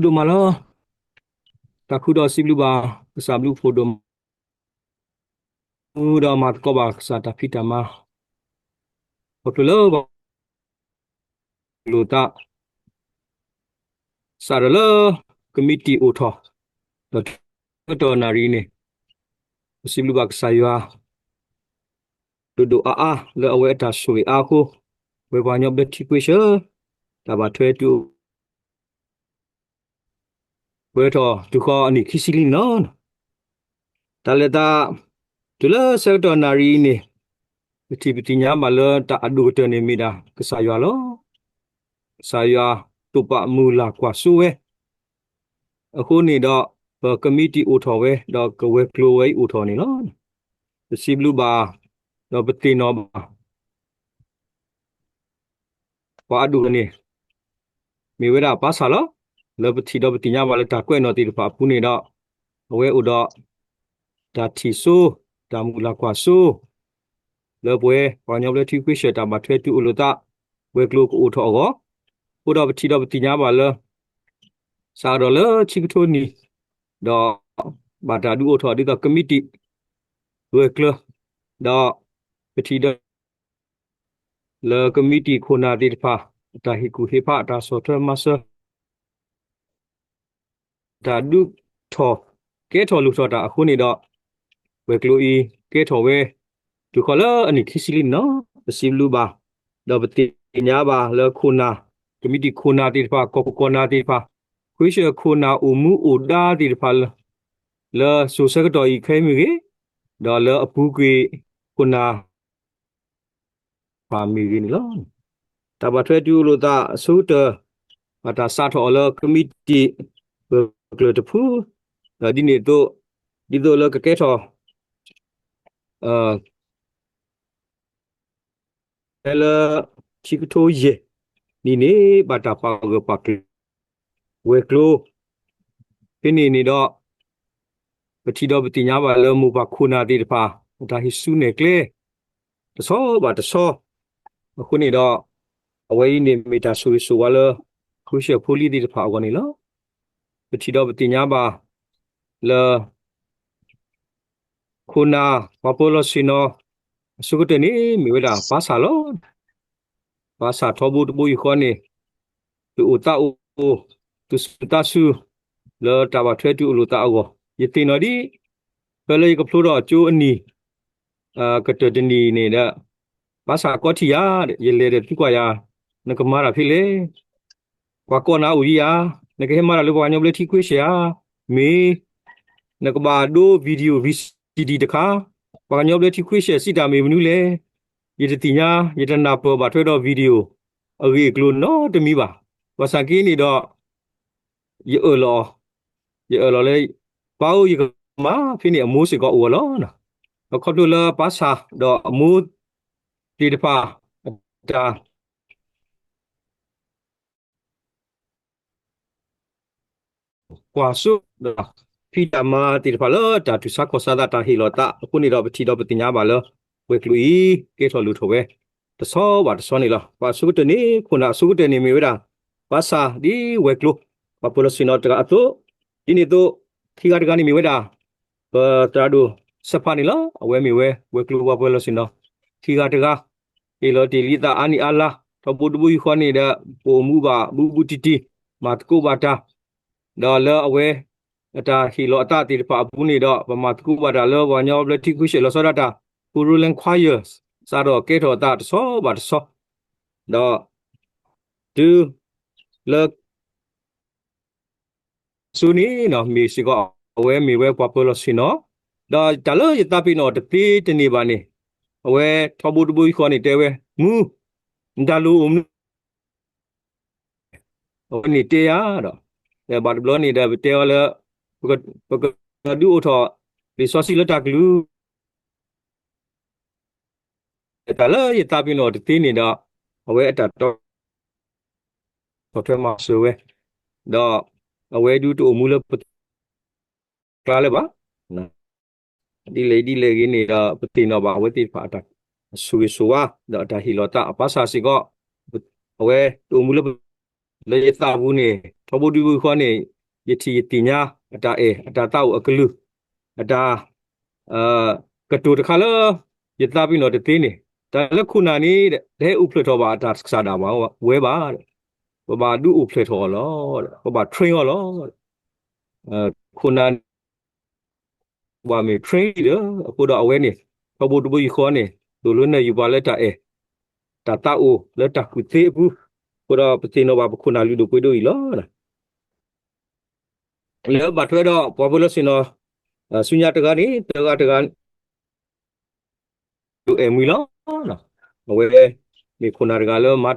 ဒိၣ်မးလီၤ. တၢ်ဃုဒီးစံးဘျုးဘၣ် ကစၢ်ဘျုးဖှိၣ်ဒိၣ်မး, ဒီးမၤသကိးဘၣ်ကစၢ်တၢ်ဖံးတၢ်မၤ, ခီဖျိလၢ လိာ်သး စးထီၣ်လၢ ကမံးတံာ်အိၣ်ထီၣ် ဒီးတုၤဆၢကတီၢ်နၣ်ရံၣ်န့ၣ်, ပစံးဘျုးဘၣ်ကစၢ်ယွၤ ဒိၣ်ဒိၣ်အါအါလၢအဝဲအတၢ်ဆိၣ်ဂ့ၤအါအဃိ, ဝဲပှၤကညီဘျၢထံခွ့ဆၢ တၢ်ဘၣ်ထွဲတုၤအိၣ် ပှဲၤထီၣ်တုၤဃီအနံၣ်ခံဆံလံန့ၣ်လီၤ. တၢ်လဲၤသး တုၤလၢဆၢကတီၢ်နၣ်ရံၣ်အံၤန့ၣ်, ပထံၣ်ပသ့ၣ်ညါဘၣ်လၢတၢ်အဒိၣ်ကတၢၢ်န့ၣ်မ့ၢ်ဒၣ်ကစၢ်ယွၤလီၤ. ကစၢ်ယွၤတိာ်ပာ်မုၢ်လၢ်ကွၢ်စိဝဲ အဃိန့ၣ်ဒီး ပကမံးတံာ်အိၣ်ထီၣ်ဝဲ ဒီးကဝဲၤကျိၤဝဲအံၤအိၣ်ထီၣ်န့ၣ်လီၤ. ပစံးဘျုးဘၣ် ဒီးပသ့ၣ်နီၣ်ဘၣ် ပှၤအဒိၣ်ကတၢၢ်န့ၣ် မ့ၢ်ဝဲဒၣ်ပၢ်ဆၣ်လီၤ. လၢပထံၣ်ဒီးပသ့ၣ်ညါဘၣ်လၢတၢ်ကွဲးနီၣ်သ့ၣ်တဖၣ်အပူၤန့ၣ်ဒီး, အဝဲအိၣ်ဒီး တၢ်ထံၣ်စိ, တၢ်မုၢ်လၢ်ကွၢ်စိ လၢပဝဲ ပှၤကညီဘျၢထံခွ့ဆၢၣ်တၢ်ဘၣ်ထွဲတုၤအိၣ်လိာ်သး ဝဲၤကျိၤကအိၣ်ထီၣ်အဂီၢ်, အဃိဒီးပထံၣ်ဒီးပသ့ၣ်ညါဘၣ်လၢ စးထီၣ်လၢဆံကထိနံၣ် ဒီး ဘၣ်တၢ်ဒုးအိၣ်ထီၣ်ဒ်သိးကမံးတံာ် ဂၢၢ်ကျၢၤ, ဒီး ပထံၣ်ဒီး လၢကမံးတံာ်ခိၣ်နၢ်သ့ၣ်တဖၣ် အတၢ်ဟ့ၣ်ကူၣ်ဟ့ၣ်ဖး အတၢ်ဆီၣ်ထွဲမၤစၢၤ တၢ်ဒုးထီၣ် ကဲထီၣ်လိၣ်ထီၣ်တၢ်အဃိန့ၣ်ဒီး, ဝဲၤကျိၤအံၤ ကဲထီၣ်ဝဲ တုၤဃီလၢအနံၣ်ခံဆံလံန့ၣ်လီၤ. ပစံးဘျုးဘၣ်, ဒီးပသ့ၣ်ညါဘၣ်လၢခိၣ်နၢ်, ကမံးတံာ်ခိၣ်နၢ်သ့ၣ်တဖၣ် ကီၢ်ခိၣ်ကီၢ်နၢ်သ့ၣ်တဖၣ်, ခွ့ဆၢၣ်ခိၣ်နၢ်အိၣ်မူအိၣ်ဒါသ့ၣ်တဖၣ်လၢ လၢစိၤဆၢကတီၢ်အံၤခဲအံၤမ့ၢ်ဂ့ၤ, ဒီးလၢအပူၤကွံာ်ခိၣ်နၢ် တဖၣ်မ့ၢ်ဂ့ၤန့ၣ်လီၤ. တၢ်ဘၣ်ထွဲတုၤအိၣ်လိာ်သးအဆိကတၢၢ်, ဘၣ်တၢ်စးထီၣ်အီၤလၢကမံးတံာ် ဂၢၢ်ကျၢၤတဖု, ဒီးဒ်န့ၣ်အသိး, ဒ်သိးလၢကကဲထီၣ် ဖဲလၢ ခံကထိယဲၢ်နံၣ်န့ၣ် ဘၣ်တၢ်ပာ်ဂၢၢ်ပာ်ကျၢၤ ဝဲၤကျိၤ ဖဲန့ၣ်န့ၣ်ဒီး ပထံၣ်ဒီးပသ့ၣ်ညါဘၣ်လၢမိၢ်ပၢ်ခိၣ်နၢ်သ့ၣ်တဖၣ် အတၢ်ဟံးစုနဲၣ်ကျဲ တဆီဘၣ်တဆီ, အဃိန့ၣ်ဒီး အဝဲအံၤန့ၣ်မ့ၢ်တၢ်ဆိၣ်ဂ့ၤဆိၣ်ဝါလၢ ခွ့ဆၢၣ်ဖိလံၤသ့ၣ်တဖၣ်အဂီၢ်န့ၣ်လီၤ. ပထံၣ်ဒီးပသ့ၣ်ညါဘၣ်လၢ ခိၣ်နၢ် ပှၤပၢၤလီၢ်ဆ့ၣ်နီၤ အဆိကတၢၢ်န့ၣ် မ့ၢ်ဝဲဒၣ်ပၢ်ဆၣ်လီၤ. ပၢ်ဆၣ်ထီဘိတဘိယူၢ်ဃီန့ၣ် သူၣ်အိၣ်သးအိၣ်, သူၣ်စူၤသးစူၤ လၢတၢ်ဘၣ်ထွဲတုၤအိၣ်လိာ်သးအဂီၢ်, ယသ့ၣ်နီၣ်ဒ် ဖဲလၢယကဖျိထီၣ်ကၠိအနံၣ် ကတၢၢ်တနံၣ်န့ၣ်ဒီး, ပၢ်ဆၣ်ကီထံၣ်ယၤ, ယလဲၤဒီးသံကွၢ်ယၤ, နကမၤတၢ်ဖဲလဲၣ်, ပှၤကိးနၤအိၣ်ဒံးဧါ, နကဟဲမၤတၢ်လၢပှၤကညီဘျၢထံခွ့ဆၢၣ်ဧါ, မ့ၢ် နကဘၣ်ဒိ video VCD တခါ, ပှၤကညီဘျၢထံခွ့ဆၢၣ်စံးတၢ်မ့ၢ်မနုၤလဲၣ်, ယတသ့ၣ်ညါ, ယတနၢ်ပၢၢ်ဘၣ်ထွဲဒီး video အဂ့ၢ်အကျိၤနီတမံၤဘၣ်. ဘၣ်ဆၣ်က့န့ၣ်ဒီး ယအၢၣ်လီၤ, ယအၢၣ်လီၤလၢ ပၢ်ဧၢ ယကမၤ ဖဲန့ၣ်အမိၢ်စ့ၢ်ကီးအိၣ်အလီၢ်, ဒီးခီဖျိလၢပၢ်ဆၣ်ဒီးအမိၢ်သ့ၣ်တဖၣ် အတၢ် ကွၢ်စိ ဒီးဖံးတၢ်မၤသ့ၣ်တဖၣ်လၢတၢ်တူၢ်ဆါခီၣ်ဆါသး တၢ်ဟ့ၣ်လီၤသးအဃိန့ၣ်ဒီး ပထံၣ်ဒီးပသ့ၣ်ညါဘၣ်လၢ ဝဲၤကျိၤအံၤ ကဲထီၣ်လိၣ်ထီၣ်ဝဲ တဆီဘၣ်တဆီန့ၣ်လီၤ. ပှၤအဆိကတၢၢ်န့ၣ် ခိၣ်နၢ်အဆိကတၢၢ်န့ၣ်မ့ၢ်ဝဲဒၣ် ပၢ်ဆၣ်ဒ်ဝဲၤကျိၤ ပှၤပၢၤလီၢ်ဆ့ၣ်နီၤတဂၤအသိး, ဒ်န့ၣ်အသိး ခံဂၤတဂၤန့ၣ်မ့ၢ်ဝဲဒၣ် ပသရၣ်ဒိၣ်စဲးဖးန့ၣ်လီၤ. အဝဲမ့ၢ်ဝဲ ဝဲၤကျိၤပှၤပၢၤလီၢ်ဆ့ၣ်နီၤ ခံဂၤတဂၤ ဟ့ၣ်လီၤတ့ၢ်လံသးအါနံၣ်အါလါ ထီဘိတဘိယူၢ်ဃီန့ၣ်ဒီး ပအိၣ်မူဘၣ်ဘူးဘူးတံၢ်တံၢ် မၤသကိးဘၣ်တၢ် ဒီးလၢအဝဲ အတၢ်ဟ့ၣ်လီၤအသးသ့ၣ်တဖၣ်အပူၤန့ၣ်ဒီး ပမၤသကိးဘၣ်တၢ်လၢပှၤကညီဘျၢထံခွ့ဆၢၣ်လီၤဆီဒၣ်တၢ် Korean Choir စးထီၣ်ကဲထီၣ်အသးတဆီဘၣ်တဆီ ဒီး တုၤလၢ စိၤန့ၣ် မ့ၢ်စ့ၢ်ကီး အဝဲမ့ၢ်ဝဲပှၤပၢၤလီၢ်ဆ့ၣ်နီၤ, ဒီးတၢ်လၢယသးပ့ၤနီၣ်တသ့တန့ၢ်ဘၣ်န့ၣ် အဝဲထီဘိတဘိယူၢ်ဃီန့ၣ်တဲဝဲ မူ နတၢ်လိၣ်အိၣ်မနုၤ အဝဲန့ၣ်တဲယၤဒီး ဘၣ်တဘျီန့ၣ်ဒီး ပတဲအီၤလၢ ပကဒုးအိၣ်ထီၣ် လံာ်စီဆှံလၢတၢ်ကလုၢ် တၢ်လၢယသးပ့ၤနီၣ်တသ့န့ၣ်ဒီး အဝဲအတၢ်တီ ဆီၣ်ထွဲမၤစၢၤဝဲ, ဒီးအဝဲဒုးတအိၣ်မူလၢပကျါလၢၤဘၣ်. ဒ်လဲၣ်ဒ်လဲၣ်ဂ့ၤန့ၣ်ဒီး ပသ့ၣ်နီၣ်ဘၣ်အဝဲသ့ၣ်တဖၣ်အတၢ်ဆိၣ်ဂ့ၤဆိၣ်ဝါ ဒီးအတၢ်ဟ့ၣ်လီၤသး အပၢ်ဆၣ်စ့ၢ်ကီး အဝဲတအိၣ်မူလၢပ လၢယသးပူၤန့ၣ် ထီဘိဒူဘိဃီန့ၣ် ယထံၣ်ယသ့ၣ်ညါ အတၢ်အဲၣ် အတၢ်သးအိၣ်အကလုၢ် အတၢ် ကတိၤတခါလၢ ယသးပ့ၤနီၣ်တသ့န့ၣ် တၢ်လၢခိၣ်နၢ်န့ၣ် တဟဲအိၣ်ဖျဲၣ်ထီၣ်ဘၣ်အတၢ်ကစၢ်ဒၣ်ဝဲဘၣ်. ပဘၣ်ဒုးအိၣ်ဖျဲၣ်ထီၣ်အီၤလီၤ. ပဘၣ် train အီၤလီၤ. ခိၣ်နၢ်န့ၣ် ဘၣ်မ့ၢ် train လံဒီး အဃိဒီးအဝဲန့ၣ် ထီဘိဒူဘိဃီန့ၣ် သိၣ်လိနဲၣ်ယုာ်ပှၤလၢတၢ်အဲၣ် တၢ်သးအိၣ်လၢတၢ်ကူၣ်သ့အပူၤ, အဃိဒီးပသ့ၣ်နီၣ်ဘၣ်ပခိၣ်နၢ်လုၢ်ဒိၣ်ပှ့ၤဒိၣ်အံၤလီၤ. လၢဘၣ်ထွဲဒီးပှၤပၢၤလီၢ်ဆ့ၣ်နီၤ ဆူညါတဂၤန့ၣ် တဂၤတဂၤ ဒိၣ်အဲၣ်မံၤလီၤ. အဝဲမ့ၢ်ခိၣ်နၢ်တဂၤလၢမၤ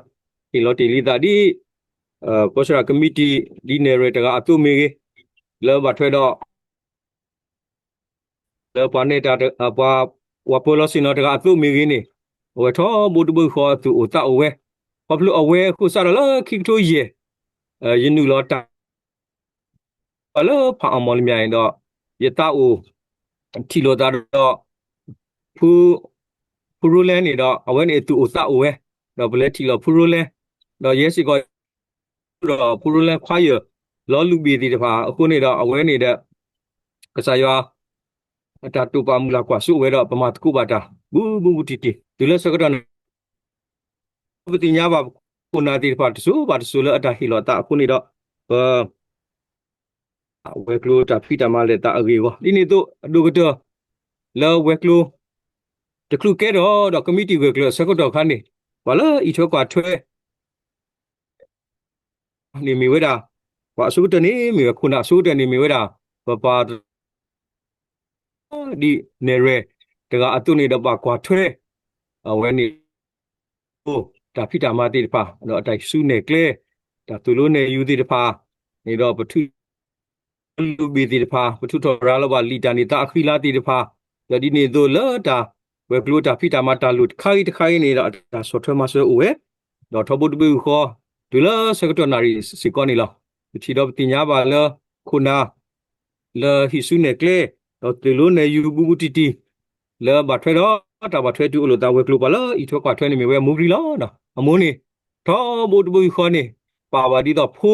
ဟ့ၣ်လီၤတ့ၢ်လံသးဒ် ကီၢ်စရၣ်ကမံးတံာ် ဒ်နဲၣ်ရွဲၣ်တဂၤအသိးမ့ၢ်ဂ့ၤ, လၢဘၣ်ထွဲဒီး လၢပှၤနဲၣ်တၢ် ပှၤ ပှၤပၢၤလီၢ်ဆ့ၣ်နီၤတဂၤအသိးမ့ၢ်ဂ့ၤန့ၣ်, အဝဲထီဘိတဘိယူၢ်ဃီအသူၣ်အိၣ်သးအိၣ်ဝဲ, ခီဖျိအဝဲအဃိစးထီၣ်လၢခံကထိယဲၢ် ယနုာ်လီၤတၢ် လၢဖးအီၣ်မီၣ်လမၠဲၣ်န့ၣ်ဒီး ယသးအိၣ် ထံၣ်လိာ်သးဒီး ဖု ဖုရိလဲန့ၣ်ဒီး အဝဲန့ၣ်အသူၣ်အိၣ်သးအိၣ်ဝဲ, ဒီးပလဲၤထံၣ်လိာ်ဖုရိလဲ, ဒီးယဲစ့ၢ်ကီး ဒီးဖုရိလဲခွါယၢၢ် လီၤလုၢ်ဘ့ၣ်သ့ၣ်တဖၣ်အဃိန့ၣ်ဒီး အဝဲန့ၣ်ဒီး ကစၢ်ယွၤ အတၢ်တိာ်ပာ်မုၢ်လၢ်ကွၢ်စိဝဲဒီး ပမၤသကိးဘၣ်တၢ် ဘူးဘူးဘူးတံၢ်တံၢ် တုၤလၢဆၢကတီၢ်န့ၣ် ပသ့ၣ်ညါဘၣ် ခိၣ်နၢ်သ့ၣ်တဖၣ်တစိၤဘၣ်တစိၤလၢအတၢ်ဟ့ၣ်လီၤသးအဃိန့ၣ်ဒီး ပ ဝဲၤကျိၤတၢ်ဖံးတၢ်မၤလဲၤသးအဂ့ၢ်အဂီၢ် ဒ်န့ၣ်အသိး အဒိၣ်ကတၢၢ် လၢဝဲၤကျိၤ တချုးကဲထီၣ်ဒီး ကမံးတံာ်ဝဲၤကျိၤအဆၢကတီၢ်အခါန့ၣ် ပှၤလၢအံးထွဲကွၢ်ထွဲ န့ၣ်မ့ၢ်ဝဲဒၣ် ပှၤအဆိကတၢၢ်န့ၣ်မ့ၢ်ဝဲ ခိၣ်နၢ်အဆိကတၢၢ်န့ၣ်မ့ၢ်ဝဲဒၣ် ပပၢ် ဒ်နဲၣ်ရွဲၣ်တဂၤအသိးန့ၣ်ဒီးဘၣ်ကွၢ်ထွဲ အဝဲန့ၣ် တၢ်ဖံးတၢ်မၤသ့ၣ်တဖၣ် ဒီးအတၢ်ဟံးစုနဲၣ်ကျဲ တၢ်သိၣ်လိနဲၣ်ယူၤသ့ၣ်တဖၣ်န့ၣ်ဒီး ပထုး လုၢ်ဘ့ၣ်သ့ၣ်တဖၣ် ပထုးထီၣ်ရၤလီၤဘၣ်လံာ်တၢ်န့ၢ်သါအဃံလၤသ့ၣ်တဖၣ်, ဒီးဒ်န့ၣ်အသိးလၢတၢ်ဝဲၤကျိၤတၢ်ဖံးတၢ်မၤတၢ်လိၣ်တခါဂ့ၤတခါဂ့ၤန့ၣ်ဒီး အတၢ်ဆီၣ်ထွဲမၤစၢၤအိၣ်ဝဲ, ဒီးထီဘိတဘ့ၣ်ဃီ တုၤလၢဆၢကတီၢ်နၣ်ရံၣ်စ့ၢ်ကီးန့ၣ်လီၤ. ပထံၣ်ဒီးပသ့ၣ်ညါဘၣ်လၢ ခိၣ်နၢ် လၢဟံးစုနဲၣ်ကျဲ ဒီးသိၣ်လိနဲၣ်ယူၤဘူးဘူးတံၢ်တံၢ် လၢဘၣ်ထွဲဒီးတၢ်ဘၣ်ထွဲတုၤအိၣ်လိာ်သးဝဲၤကျိၤပှၤလၢအံးထွဲကွၢ်ထွဲန့ၣ်မ့ၢ်ဝဲအမိၢ်ဂံၢ်လီၤ. အမိၢ်န့ၣ် ထီဘိတဘိယူၢ်ဃီန့ၣ် ပာ်ဝဲဒ်သိးဖိ,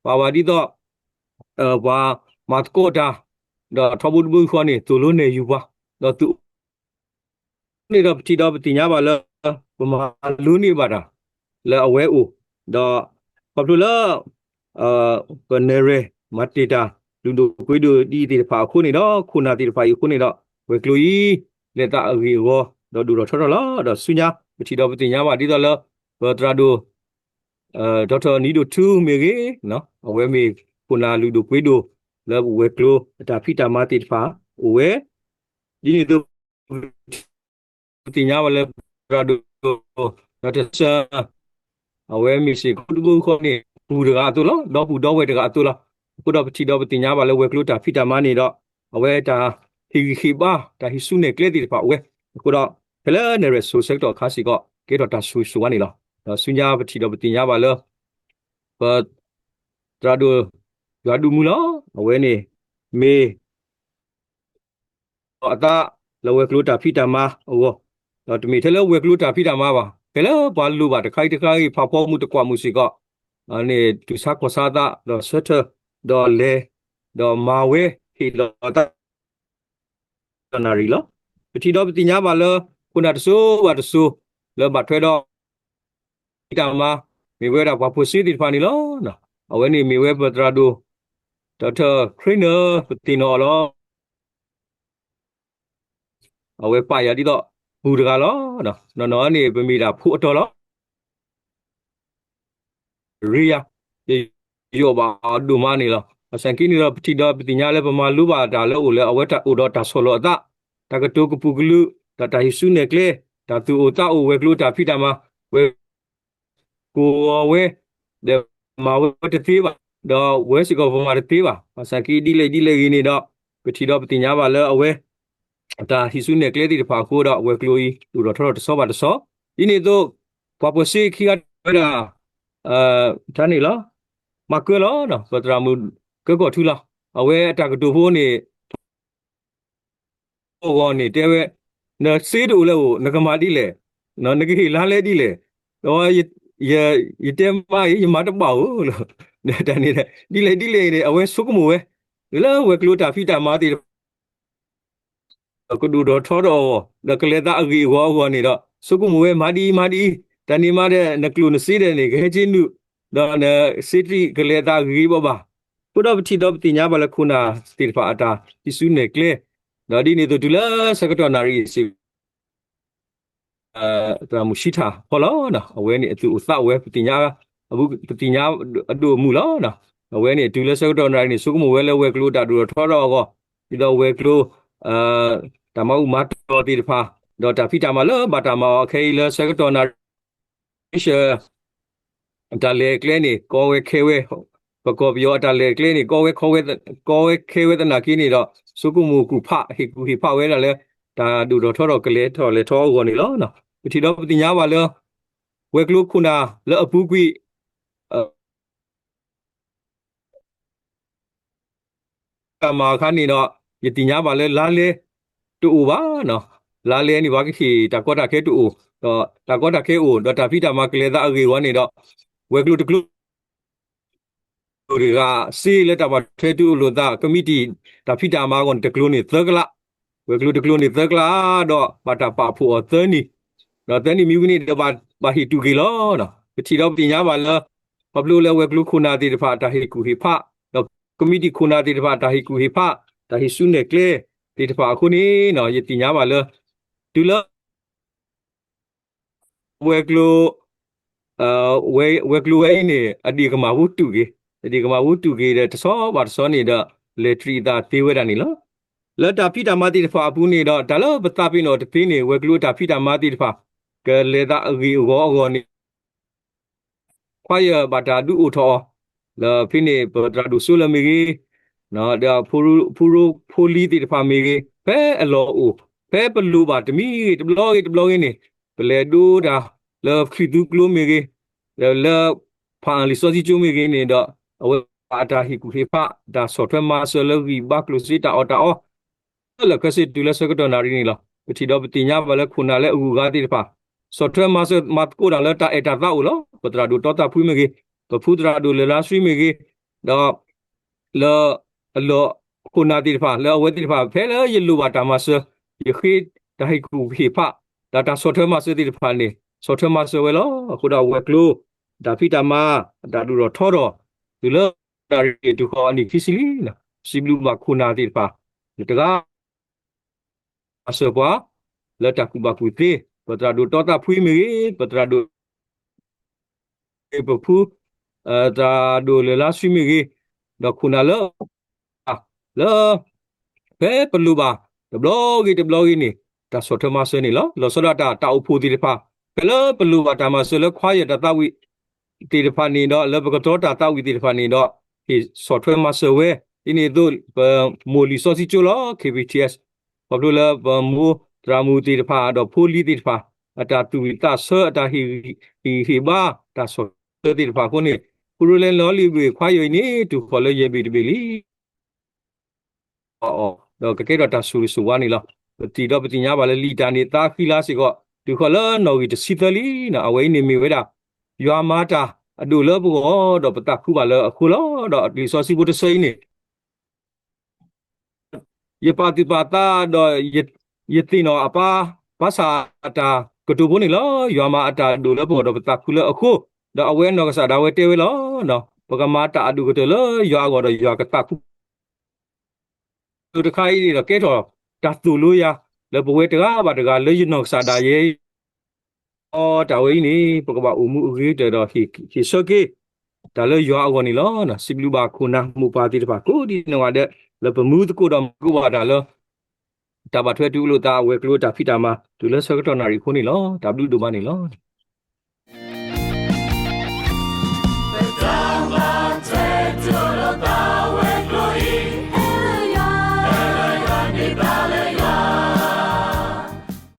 ပာ်ဝဲဒ်သိး ပှၤမၤသကိးတၢ်, ဒီးထီဘိတဘိယူၢ်ဃီန့ၣ် သိၣ်လိနဲၣ်ယူၤပှၤ, ဒီးသု န့ၣ်ဒီးပထံၣ်ဒီးပသ့ၣ်ညါဘၣ်လၢ ပမၤလိန့ၢ်ဘၣ်တၢ် လၢအဝဲအိၣ်, ဒီးခီဖျိလၢ ပနဲၣ်ရွဲၣ် မၤတ့ၢ်တၢ် လုၢ်ဒိၣ်ပှ့ၤဒိၣ်ဒ်အံၤသ့ၣ်တဖၣ်အဃိန့ၣ်ဒီး ခိၣ်နၢ်သ့ၣ်တဖၣ်အံၤအဃိန့ၣ်ဒီး ဝဲၤကျိၤအံၤ လဲၤသးအဂ့ၢ်အဂီၢ် ဒီးဒိၣ်ထီၣ်ထီထီၣ်လီၤ. ဒီးဆူညါ ပထံၣ်ဒီးပသ့ၣ်ညါဘၣ်ဒ်သိးလၢ ပသရၣ်ဒိၣ် ဒီးထၢနံၤဒိၣ်ထူမ့ၢ်ဂ့ၤ, အဝဲမ့ၢ်ခိၣ်နၢ်လုၢ်ဒိၣ်ပှ့ၤဒိၣ် လၢဝဲၤကျိၤအတၢ်ဖံးတၢ်မၤသ့ၣ်တဖၣ်အိၣ်ဝဲ, ဒ်န့ၣ်အသိး ပသ့ၣ်ညါဘၣ်လၢ သရၣ်ဒိၣ် ဒီးတဆၢ အဝဲမ့ၢ်စ့ၢ်ကီးတဘိဃီန့ၣ် ပူၤတဂၤအသိးလီၤ, ဒီပုၢ်ဒီဝဲၢ်တဂၤအသိးလီၤ. အဃိဒီးပထံၣ်ဒီးပသ့ၣ်ညါဘၣ်လၢဝဲၤကျိၤတၢ်ဖံးတၢ်မၤန့ၣ်ဒီး အဝဲတၢ်ဟ့ၣ်ဂံၢ်ဟ့ၣ်ဘါ တၢ်ဟံးစုနဲၣ်ကျဲသ့ၣ်တဖၣ်အိၣ်ဝဲ, အဃိဒီး ဖဲလၢနဲၣ်ရွဲၣ်စိၤဆၢကတီၢ်အခါစ့ၢ်ကီး ကဲထီၣ်တၢ်ဆိၣ်ဂ့ၤဆိၣ်ဝါန့ၣ်လီၤ. ဒီးဆူညါပထံၣ်ဒီးပသ့ၣ်ညါဘၣ်လၢ ပ သရၣ်ဒိၣ် ယွၤဒိၣ်မူလီၤ. အဝဲန့ၣ် မ့ၢ် အသးလၢဝဲၤကျိၤတၢ်ဖံးတၢ်မၤအဂီၢ်, ဒီးတမ့ၢ်ထဲလၢဝဲၤကျိၤတၢ်ဖံးတၢ်မၤဘၣ်, ဖဲလၢပှၤလိၣ်ဘၣ်တခါအံၤတခါအံၤ ဖးဖီမုၢ်တကွၢ်မုၢ်စ့ၢ်ကီး န့ၣ် တူၢ်ဆါခီၣ်ဆါအသး ဒီးဆၢထၢၣ် ဒီးလဲၤ ဒီးမၤဝဲဟ့ၣ်လီၤအသး နၣ်ရံၣ်လီၤ. ပထံၣ်ဒီးပသ့ၣ်ညါဘၣ်လၢ ခိၣ်နၢ်တစိၤဘၣ်တစိၤ လၢဘၣ်ထွဲဒီး ဖံးတၢ်မၤ မ့ၢ်ဝဲဒၣ်ပှၤဖိဆ့သ့ၣ်တဖၣ်န့ၣ်လီၤ. အဝဲန့ၣ်မ့ၢ်ဝဲပသရၣ်ဒိၣ် ဒီးထၢ ခရံနၢ ပသ့ၣ်နီၣ်အီၤလီၤ. အဝဲပာ်ယၤဒ်သိး ပူၤတဂၤလီၤ. နီၢ်နီၢ်န့ၣ် ပမ့ၢ်ဒၣ်ဖိအတီၤလီၤ. ရ့ယၤ ယယိးဘၣ်အီၤဒိၣ်မးန့ၣ်လီၤ. ဘၣ်ဆၣ်က့န့ၣ်ဒီး ပထံၣ်ဒီးပသ့ၣ်ညါလၢပမၤလိဘၣ်တၢ်လၢအိၣ်လၢအဝဲတၢ်အိၣ်ဒီးတၢ်ဆီၣ်လီၤအသး, တၢ်ကတိၤကပုာ်ကလုာ်, ဒီးတၢ်ဟံးစုနဲၣ်ကျဲ, တၢ်သူၣ်အိၣ်သးအိၣ်ဝဲၤကျိၤတၢ်ဖံးတၢ်မၤ, ဝဲ ကိးအီၤဝဲ, ဒီးမၤဝဲတသ့ဘၣ်, ဒီးဝဲစ့ၢ်ကီးပမၤတသ့ဘၣ်. ဘၣ်ဆၣ်က့ဒ်လဲၣ်ဒ်လဲၣ်ဂ့ၤန့ၣ်ဒီး ပထံၣ်ဒီးပသ့ၣ်ညါဘၣ်လၢအဝဲ တၢ်ဟံးစုနဲၣ်ကျဲသ့ၣ်တဖၣ်အဃိဒီး ဝဲၤကျိၤအံၤ ဒိၣ်ထီၣ်ထီထီၣ်တဆီဘၣ်တဆီ, ဒ်န့ၣ်အသိး ပှၤဖိဆ့ခံဂၤဝဲဒၣ် တၢ်န့ၣ်လီၤ. မၤကၢလီၤ ပသရၣ်မုၣ်ကၢကီၢ်ထူလီၤ. အဝဲအတၢ်ကတိၤဖိန့ၣ် အဂီၢ်န့ၣ်တဲဝဲ, နစ့တအိၣ်လၢအိၣ် နကမၤဒ်လဲၣ်, နကဟ့ၣ်လါလဲဒ်လဲၣ်, ဒီး ယတဲမါအံၤ ယမၤတဘၣ်ဧိၤလီၤ. တၢ်န့ၣ် ဒ်လဲၣ်ဒ်လဲၣ်အံၤန့ၣ် အဝဲဆိကမိၣ်ဝဲ လၢဝဲၤကျိၤတၢ်ဖံးတၢ်မၤသ့ၣ်တဖၣ် ကဒိၣ်ထီၣ်ထီထီၣ်အဂီၢ် ဒီးကလဲၤသးအဂ့ၢ်အဂီၤအဂီၢ်န့ၣ်ဒီး ဆိကမိၣ်ဝဲမၤဒ်အံၤမၤဒ်အံၤ တၢ်န့ၣ်မၤဒီး နကျိၣ်နစ့ဒီးန့ၣ် ကဟဲက့ၤနုာ် ဒီးနစ့တရံးကလဲၤသးဂ့ၤဂ့ၤဘၣ်ဘၣ်. အဃိဒီးပထံၣ်ဒီးပသ့ၣ်ညါဘၣ်လၢခိၣ်နၢ်သ့ၣ်တဖၣ်အတၢ်ဟံးစုနဲၣ်ကျဲ ဒီးဒ်န့ၣ်အသိးတုၤလၢဆၢကတီၢ်နၣ်ရံၣ်စ့ၢ် သရၣ်မုၣ်ဆံထၣ်ဖီလီၤ. အဝဲန့ၣ်အသူၣ်အိၣ်သးဝဲ ပသ့ၣ်ညါ ပသ့ၣ်ညါအဒိၣ်အမုၢ်လီၤ. အဝဲန့ၣ်တုၤလၢဆၢကတီၢ်နၣ်ရံၣ်န့ၣ် ဆိကမိၣ်ဝဲလၢဝဲၤကျိၤတၢ်ဒိၣ်ထီၣ်ထီထီၣ်အဂီၢ် ဒ်သိးဝဲၤကျိၤ တၢ်မၤအူမၤတီၢ်သ့ၣ်တဖၣ် ဒီးတၢ်ဖံးတၢ်မၤလၢဘၣ်တၢ်မၤအီၤခဲအံၤလၢဆၢကတီၢ်နၣ်ရံၣ် အတၢ်လဲၤကျဲန့ၣ် ကီဝဲခဲဝဲ, ပကီၢ်ပယီၤအတၢ်လဲၤကျဲန့ၣ် ကီဝဲခီဝဲ, ကီဝဲခဲဝဲသနာ်က့န့ၣ်ဒီး ဆိကမိၣ်ကူၣ်ဖး ဟ့ၣ်ကူၣ်ဟ့ၣ်ဖးဝဲဒၣ်လၢ တၢ်ဒိၣ်ထီၣ်ထီထီၣ်ကလဲၤထီၣ်လဲၤထီအဂီၢ်န့ၣ်လီၤ. ပထံၣ်ဒီးပသ့ၣ်ညါဘၣ်လၢ ဝဲၤကျိၤခိၣ်နၢ်လၢအပူၤကွံာ် တၢ်မၤအခါန့ၣ်ဒီး ယသ့ၣ်ညါဘၣ်လၢလါလဲ တအိၣ်ဘၣ်, လါလဲန့ၣ် ပှၤကဟ့ၣ်တၢ်ကီတၢ်ခဲတအိၣ်, ဒီးတၢ်ကီတၢ်ခဲအိၣ် ဒီးတၢ်ဖံးတၢ်မၤကလဲၤသးအဂ့ၢ်အဝီန့ၣ်ဒီး ဝဲၤကျိၤတကျိၤ တဂၤစ့လၢတၢ်ဘၣ်ထွဲတူၢ်လိာ်သး ကမံးတံာ် တၢ်ဖံးတၢ်မၤအဂီၢ်န့ၣ်တကျိၤန့ၣ်သၢကလး, ဝဲၤကျိၤတကျိၤန့ၣ်သၢကလး ဒီးဘၣ်တၢ်ပာ်ဖှိၣ်အီၤသၢနံၣ်, ဒီးသၢနံၣ်မံၤဝံၤန့ၣ်ဒီးဘၣ်ဟ့ၣ်တူၢ်က့ၤလီၤ. ပထံၣ်ဒီးပသ့ၣ်ညါဘၣ်လၢ ခီဖျိလၢဝဲၤကျိၤခိၣ်နၢ်သ့ၣ်တဖၣ်တၢ်ဟ့ၣ်ကူၣ်ဟ့ၣ်ဖး, ဒီးကမံးတံာ်ခိၣ်နၢ်သ့ၣ်တဖၣ်တၢ်ဟ့ၣ်ကူၣ်ဟ့ၣ်ဖး, တၢ်ဟ့ၣ်စုနဲၣ်ကျဲသ့ၣ်တဖၣ်အဃိန့ၣ် ယသ့ၣ်ညါဘၣ်လၢ တုၤလၢ ဝဲၤကျိၤ ဝဲၤကျိၤဝဲအံၤန့ၣ် အဒံၣ်ကမၣ်ဖိတူၢ်က့ၤ, အဒံၣ်ကမၣ်ဖိတူၢ်က့ၤဒီးတဆီဘၣ်တဆီန့ၣ်ဒီး လဲၤတရံးအသးသ့ဝဲဒၣ်န့ၣ်လီၤ. လၢတၢ်ဖံးတၢ်မၤသ့ၣ်တဖၣ်အပူၤန့ၣ်ဒီး တၢ်လၢပသးပ့ၤနီၣ်တသ့န့ၣ် ဝဲၤကျိၤအတၢ်ဖံးတၢ်မၤသ့ၣ်တဖၣ် ကလဲၤသးအဂ့ၢ်အဂီၤအဂီၢ်န့ၣ် ခွါယၢ်ဘၣ်တၢ်ဒုးအိၣ်ထီၣ်အီၤ, လၢဖဲန့ၣ် ပသရၣ်ဒိၣ်စိလၢမ့ၢ်ဂ့ၤ, ဒီးဖိရိဖိလံၤသ့ၣ်တဖၣ်မ့ၢ်ဂ့ၤ, ဖဲအလီၢ်အိၣ်, ဖဲပလိၣ်ဘၣ်တမံၤဂ့ၤတဘျီဂ့ၤတဘျီဂ့ၤန့ၣ်, ပလဲၤဒိတၢ်လၢခရံာ်သူကျိမ့ၢ်ဂ့ၤ, လၢဖးအၣ်လံာ်စီဆှံကၠိမ့ၢ်ဂ့ၤန့ၣ်ဒီး အဝဲအတၢ်ဟ့ၣ်ကူၣ်ဟ့ၣ်ဖး တၢ်ဆီၣ်ထွဲမၤစၢၤလၢဂံၢ်ဘါကျိၣ်စ့တၢ်အီၣ်တၢ်အီ လၢာ်ခဲဆ့တုၤလၢဆၢကတီၢ်နၣ်ရံၣ်န့ၣ်လီၤ. ပထံၣ်ဒီးပသ့ၣ်ညါဘၣ်လၢခိၣ်နၢ်လၢအဂုၤအဂၤသ့ၣ်တဖၣ် ဆီၣ်ထွဲမၤစၢၤမၤသကိးတၢ်လၢတၢ်အဲၣ်တၢ်သးအိၣ်လီၤ. ပသရၣ်ဒိၣ်တီသးဖှံမ့ၢ်ဂ့ၤ, ပဖုသရၣ်ဒိၣ်လၢလါဆှံမ့ၢ်ဂ့ၤ, ဒီး လၢအလီၢ်ခိၣ်နၢ်သ့ၣ်တဖၣ် လၢအဝဲသ့ၣ်တဖၣ် ဖဲလၢယလိၣ်ဘၣ်တၢ်မၤစၢၤ ယဃ့တၢ်ဟ့ၣ်ကူၣ်ဟ့ၣ်ဖး ဒီးတၢ်ဆီၣ်ထွဲမၤစၢၤသ့ၣ်တဖၣ်န့ၣ် ဆီၣ်ထွဲမၤစၢၤဝဲလီၤ. အဃိဒီးဝဲၤကျိၤ တၢ်ဖံးတၢ်မၤ တၢ်ဒိၣ်ထီၣ်ထီထီၣ် တုၤလၢနၣ်ရံၣ်တုၤဃီၤအနံၣ်ခံဆံလံ, စံးဘျုးဘၣ်ခိၣ်နၢ်သ့ၣ်တဖၣ် တဂၤ မၤစၢၤပှၤ လၢတၢ်ကူၣ်ဘၣ်ကူၣ်သ့, ပသရၣ်ဒိၣ်တီသးဖှံမ့ၢ်ဂ့ၤ, ပသရၣ်ဒိၣ် ပဖု သရၣ်ဒိၣ်လၢလါဆှံမ့ၢ်ဂ့ၤ, ဒီးခိၣ်နၢ်လၢ လၢ ဖဲပလိၣ်ဘၣ် တဘျီဂ့ၤတဘျီဂ့ၤန့ၣ် တၢ်ဆီၣ်ထွဲမၤစၢၤန့ၣ်လီၤ. လီၤဆီဒၣ်တၢ် တၢ်အိၣ်ဖှိၣ်သ့ၣ်တဖၣ် ဖဲလၢပလိၣ်ဘၣ်တၢ်မၤစၢၤလၢခွါယၢ်တၢ်သးဝံၣ်သ့ၣ်တဖၣ်န့ၣ်ဒီး လၢပကတီတၢ်သးဝံၣ်သ့ၣ်တဖၣ်န့ၣ်ဒီး ဟ့ၣ်ဆီၣ်ထွဲမၤစၢၤဝဲ, ဒ်န့ၣ်အသိး ပမိၢ်လံာ်စီဆှံကၠိလီၤ K B T S ခီဖျိလၢပမိၢ်သရၣ်မုၣ်သ့ၣ်တဖၣ် ဒီးဖိလံၤသ့ၣ်တဖၣ် အတၢ်သူၣ်ဝံၣ်သးဆၢ အတၢ်ဟ့ၣ်ဂံၢ်ဟ့ၣ်ဘါ တၢ်ဆီၣ်ထွဲသ့ၣ်တဖၣ်အဃိန့ၣ် ဖုရိလဲလီၤလံၤဘ့ၣ်ခွါယၢ်အံၤန့ၣ် တုၤဃီၤလၢယဲၢ်ဘ့ၣ်တဘ့ၣ်လံ အီၤ ဒီးကကဲထီၣ်တၢ်ဆိၣ်ဂ့ၤဆိၣ်ဝါန့ၣ်လီၤ. ပထံၣ်ဒီးပသ့ၣ်ညါဘၣ်လၢလံာ်တၢ်န့ၣ် သးဃံလၤစ့ၢ်ကီး တုၤဃီၤလၢနီၣ်ဂံၢ်တဆံသၢလံ, အဝဲအံၤန့ၣ်မ့ၢ်ဝဲဒၣ် ယွၤမၤတၢ်အဒိၣ်လၢပဂီၢ် ဒီးပသးခုဘၣ်လၢအဃိလီၤ. ဒီးလံာ်စီဆှံဖိတဆၢအံၤန့ၣ် ယပာ်သူၣ်ပာ်သးဒီး ယသ့ၣ်နီၣ်အပၢ် ပၢ်ဆၣ်အတၢ်ကတိၤဖိန့ၣ်လီၤ. ယွၤမၤအတၢ်ဒိၣ်လၢပဂီၢ် ဒီးပသးခုလၢအဃိ, ဒီးအဝဲအနီၢ်ကစၢ်ဒၣ်ဝဲတဲဝဲလီၤ. ပကမၤတၢ်အဒိၣ်ကတၢၢ်လၢယွၤအဂီၢ်ဒီးယွၤကသးခု တခါအံၤန့ၣ်ဒီးကဲထီၣ်တၢ်သိၣ်လိယၤ လၢပဝဲတဂၤဘၣ်တဂၤလၢယနီၢ်ကစၢ်ဒၣ်ယဲ အီၤတၢ်ဝဲအံၤန့ၣ် ပကဘၣ်အိၣ်မူအဂ့ၤကတၢၢ်ဒီး ဟ့ၣ်ဆၢက့ၤ တၢ်လၢယွၤအဂီၢ်န့ၣ်လီၤ. စံးဘျုးဘၣ်ခိၣ်နၢ်မိၢ်ပၢ်သ့ၣ်တဖၣ် ကိးဒံနီၢ်ဂၤဒဲး လၢပမူသကိးဒီးမၤသကိးဘၣ်တၢ်လၢ တၢ်ဘၣ်ထွဲတူၢ်လိာ်သးအဝဲၤကျိၤတၢ်ဖံးတၢ်မၤ တုၤလၢဆၢကတီၢ်နၣ်ရံၣ်အဃိန့ၣ်လီၤ. တၢ်ဘျုးဒိၣ်မးန့ၣ်လီၤ.